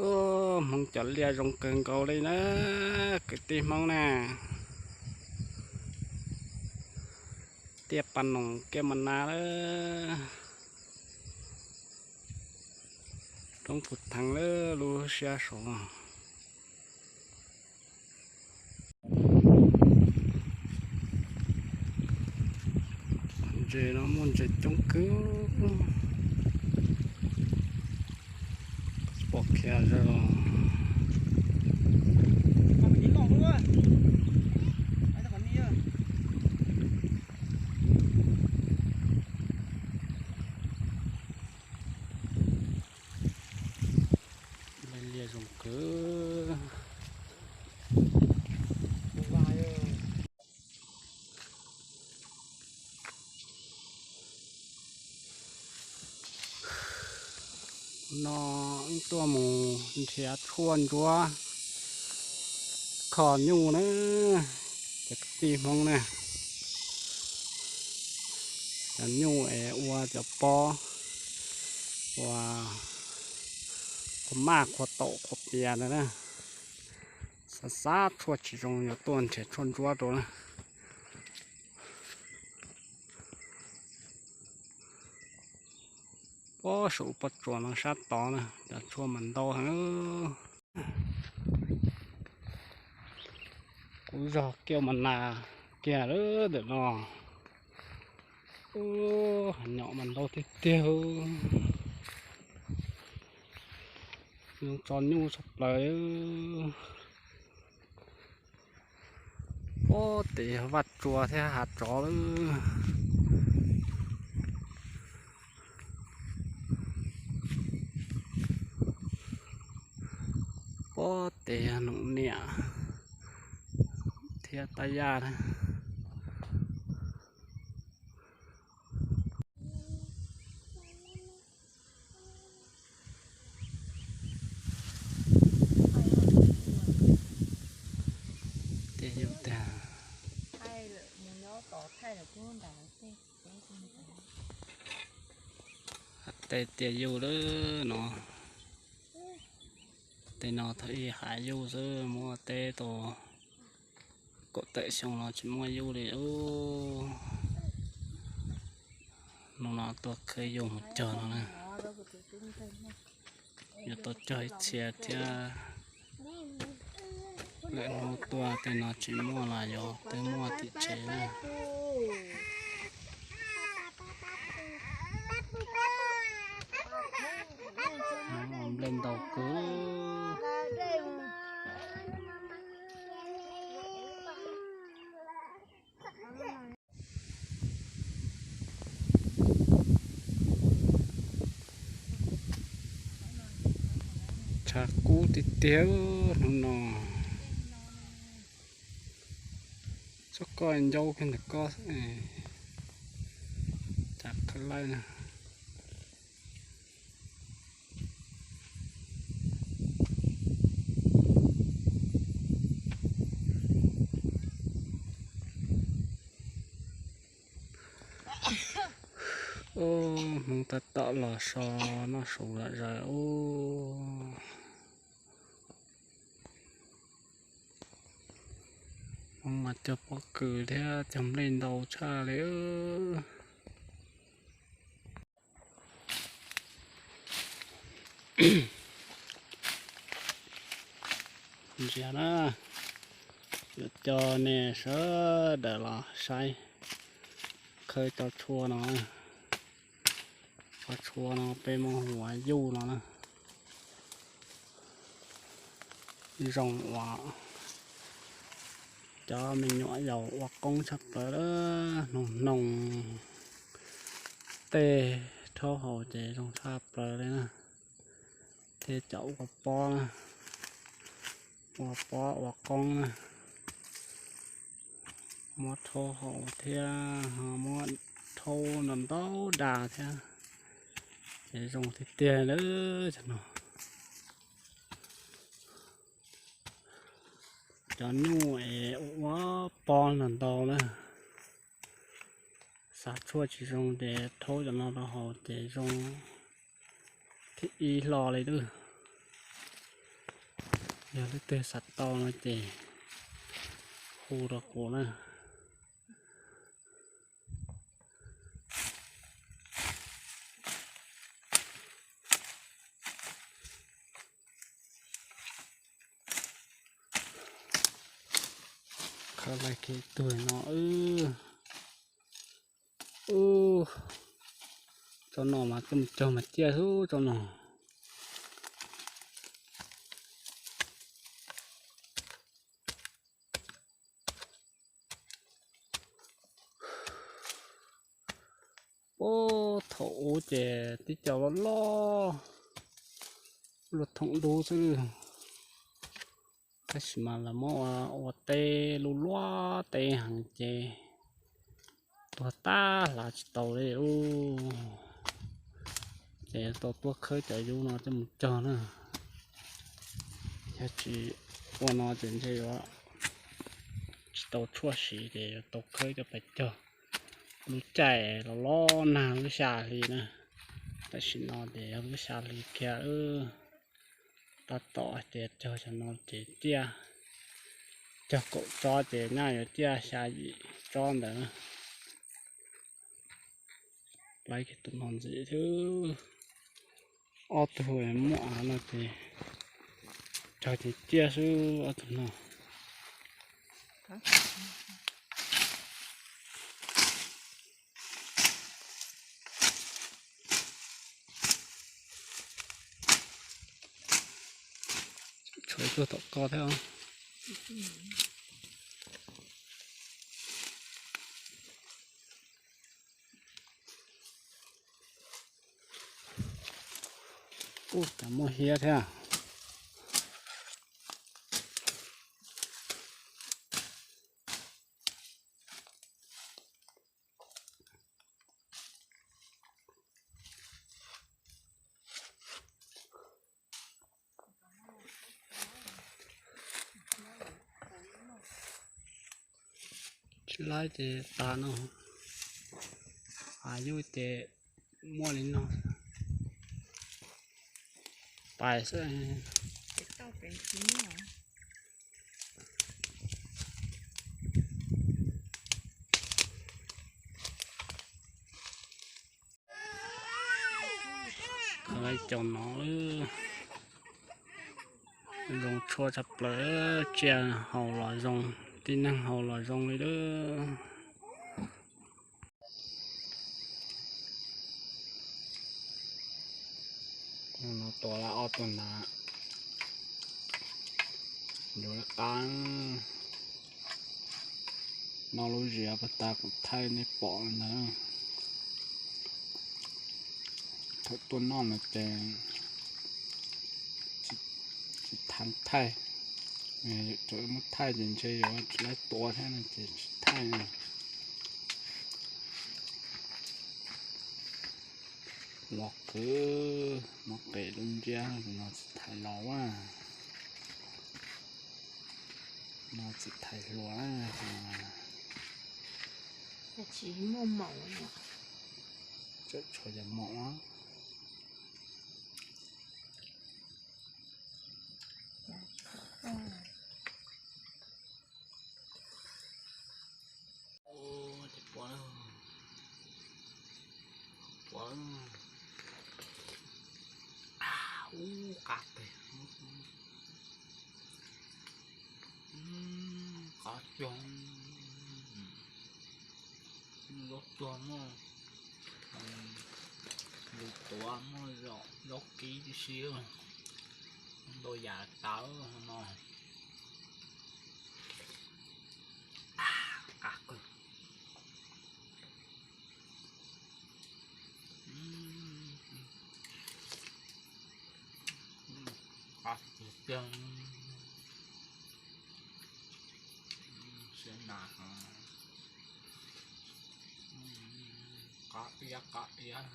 Ub, Hmoob cov liaj zoo kawg nkaus li na, kwv tij Hmoob na. Tiaj Pas Noos Kiaj Mas Nas lawm, roob puv theev lawm lub siab saud. Ntses no muaj ntses coob kawg, pom khiav zaws los. Liaj zoo kawg. No wb tuaj mus nrhiav tshuaj ntsuab kho nyuj na, cov kwv tij Hmoob na. Cov nyuj es ua cov pob, ua qhuav maj qhuav taum qhuav pias ntawd na. Xav xav tshuaj tsis zoo yuav tuaj nrhiav tshuaj ntsuab rau na. Pob saum pob tsuas no sab tod na, cov tshuaj mas ntau heev. Kuv zog Kiaj Mas Nas kiag lawm ntawm no. Ub, nyom mas ntau tiag tiag. Zoo tso nyuj tshaj plaws. Pob tes Vaj Tsua thiab Hav Tsov lawm. Pob tes Noom Niam thiab Tab Yaj na. Tiaj yau tag. Tej tiaj yau lawm no. Tej no thaum ub hav yau xwb, muaj teb tau kaum tawm xyoo no tsis muaj yau li. Hnub no tuaj khawb yau mus cog no na. Yuav tau cog ib txhia thiab. Lwm hnub tuaj tej no tsis muaj los yuav twb muaj tim tsev na. Nplej ntau kawg. Tshav kub tiag tiag hnub no. Txoj koj ncauj kiag ntawm koj, tshav qhab laij na. Ub, Hmoob tab tom los so noj su zom zaws ub. Hmoob mas cog pob kws thiab cog nplej ntau tshaj li. Ntsia na, yuav coj nej sawv daws los saib khawb cov tshuaj no. Cov tshuaj no peb muab hu ua yuj no na. Zoo uas cov me nyuam yaus ua qoob tshaj plaws lawm, hnoos hnoos tej rhaub haus ces zoo tshaj plaws li na. Thiab cov ua pob na, ua pob ua qoob na, muab rhaub haus thiab ho muab rhaub ntau ntau da thiab, ces zoo tiag tiag lawm cov no. Cov nyuj es ua pob ntau ntau na, xav tshuaj tsis zoo ces rhaub cov no rau haus ces zoo thib ib hlo li lawm. Yog leej twg xav tau no ces hu rau kuv na. Khawb laij kiag ib tug no. Ub, tsob no mas coj mus cog mas ciaj xwb tsob no. Ub, thaum ub ces tib co loj loj luaj thoom dub xwb, tab sis mas lawv muab ua teb luaj luaj teb heev ces tuag tag hlav tsis tau li ub. Ces yuav tau tuaj khawb cov yub no coj mus cog na. Yog tsis ua no ces ntshe yuav tsis tau tshuaj siv ces yuav tau khawb coj pais cog lub caij los los nag lub xya hli na. Tam sim no ces yog lub xya hli kiag. Tab tom hais tias cog cov no ces ciaj, cog kaum tsob ces nyaj yuav ciaj xya yim tsob ntawd. Laib kiag tus no ntxiv xwb. Ob tug muaj av no ces cog ces ciaj xwb ob tug no. Tshuav ib tug tom koj thiab. Ub, cas muaj hiab thiab. Tsis laib ces tas no, av yuj ces muaj li no, pais xwb. Cov no zoo tshua tshaj plaws, tsiaj haus los zoo, tib neeg haus los zoo li lawm. No tua lawm ob tug ntawd, yuav lawv qab. No lub ziav puag ta kuv thaij nej pom ntawd. Thaum tuaj noj no ces tsis thaij, thaum muab thaij ces ntshe yuav tsis laib tua thiab no ces tsis thaij na. Los kwv, no qes dub nciab no tsis thaij los a. No tsis thaij hluas na. Tsis muaj maum, tseem tshuav cov maum. Ub, qab pem, qab cog, zaub cog muaj lus tuav, muaj zaub kib tib si, ntau yam tawv no. Qab kawg. Qab tiag tiag. Siab na, qab iab qab iab.